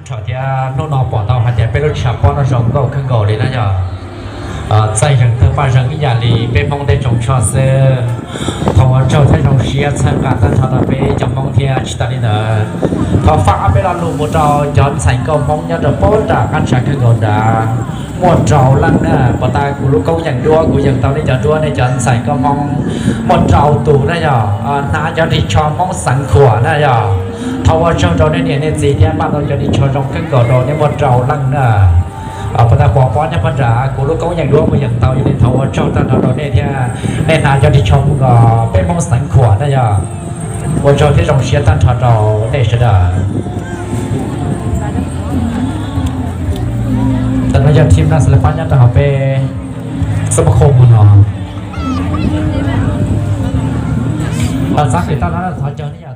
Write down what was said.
Thaum thiab hnub no pom tau hais tias peb lub tshav pob no zoo nkauj kawg nkaus li na yog. Txaij zeeg tawg paj zeeg ib yam li peb Hmoob teb zoo tshaj xwb. Thov ua tsaug thiab zoo siab txhawb nqa tag nrho rau peb cov Hmoob thiab tsis tas li ntawd, thov faj ob peb lo lus mus rau cov ntxhais nkauj Hmoob nyob rau pab nram qab tshav kawg nkaus nrad. Muaj rau leej na, puas tas kuv lub koob yeem duab kuv yeem tau nej cov duab nej cov ntxhais nkauj Hmoob muaj rau tus na yog, hnav cov ris tsho Hmoob xeev khuam na yog. Thov ua tsaug rau nej niam nej txiv thiab npaj tau cov ris tsho zoo kawg nkaus rau nej muaj rau leej na. Puas tas quav pob nyob pab nram kuv lub koob yeem duab kuv yeem tau, yog li thov ua tsaug tag nrho rau nej thiab. Nej hnav cov ris tsho mus kom peb Hmoob xeev khuam na yog. Ua tsaug thiab zoo siab tag nrho rau nej sawv daws. Ntawm no yog team Nas Las Paj nyob rau hauv peb xab pab khoo mus no. Xav hais tau no thov caw nej